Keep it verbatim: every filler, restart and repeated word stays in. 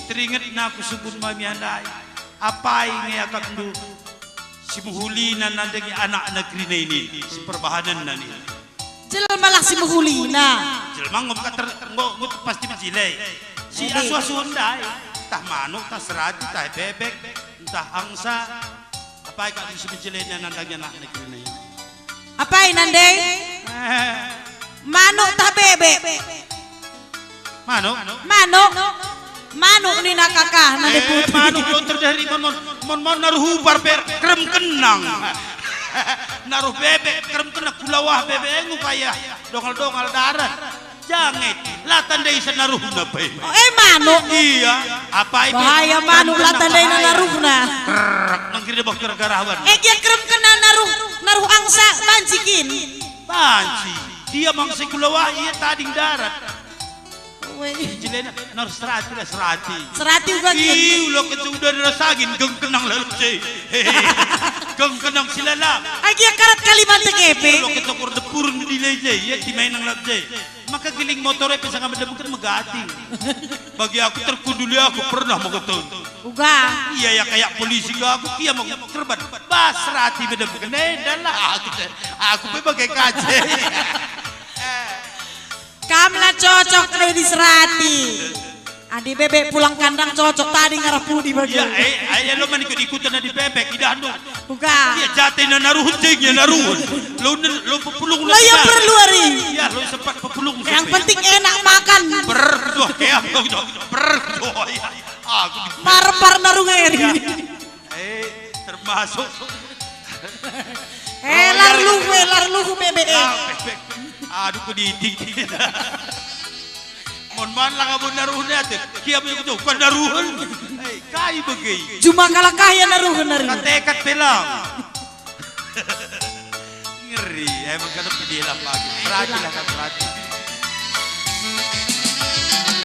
Teringetna aku subun mami ndai. Apai nge akapndu si mehulina nandangi anak negeri nai nina, si perbahanenna nina. Jelmalah si mehulina. Jelma enggo ka ter-, enggo, enggo pasti mejile. Si Ade. Asuh-asuh ndai. Ntah manuk, ntah serati, ntah bebek, ntah angsa. Apai kap si mejelena nandangi anak negeri nai? Apai nande? Eh. Manuk tah bebek? Manuk? Manuk. Manuk nina kakah nande. Eh, putih. Manuk lo terjadi mon, mon, mon, mon naruh ubar ber, kerem kenang. Naruh bebek, kerem kenang, kulawah bebek, enggo kaya dongal-dongal darat. Janget, la tandai senaruhna pe. Oh, eh, manuk. Iya, apai pe? Bahaya manuk, la tandai naruhna. Krrrk, nang kira bos gara-gara. Eh, gia kerem kenang naruh, naruh angsa, banci kin? Banci. Dia mangsa kulawah, ia tading darat. Weh. Jelena, naruh serati lah, serati. Serati uga kin? Ih, ulo kecil udah rasa gin, geng kenang lalu, cei. Geng kenang si lalap. Ai gia karat Kalimantan epe. Ulo kecil kur depurun di leje, ia ti main nang lap je. Maka giling motor e pe sanga medemken megati. Bagi aku terkunduli aku pernah mengetahui. Uga. Iya ya kayak polisi ke aku kia mau terban. Bas serati medemken eh dalah aku te. Aku pe bage kaje. Kam la cocok jadi serati. Adi bebek pulang kandang cocok tadi ngarah pudi bagi. Iya, eh, eh, lo mani ikut-ikutan adi bebek idahndu. Uga. Iya, jatena naruhun, jengnya naruhun. Lo nen, lo pepulung, lo. Lo ia perlu ari. Iya, lo sempat pepulung. Yang penting enak makan. Ber, doh, kayak, doh, doh. Ber, doh, iya. Aku di- Marpar naruh eri. Iya. Eh, termasuk. Eh, lar luhu, eh, lar luhu bebek, eh. Ah, bebek. Aduh, ku ditik. Mon man lang abon naruhna ate. Kia bagi kutu, kan naruhen. Hei, kai bagi? Cuma kalak kaya naruhen nari. Katekat pelang. Ngeri, emang kata pedih lah pagi. Perhati lah, kan perhati.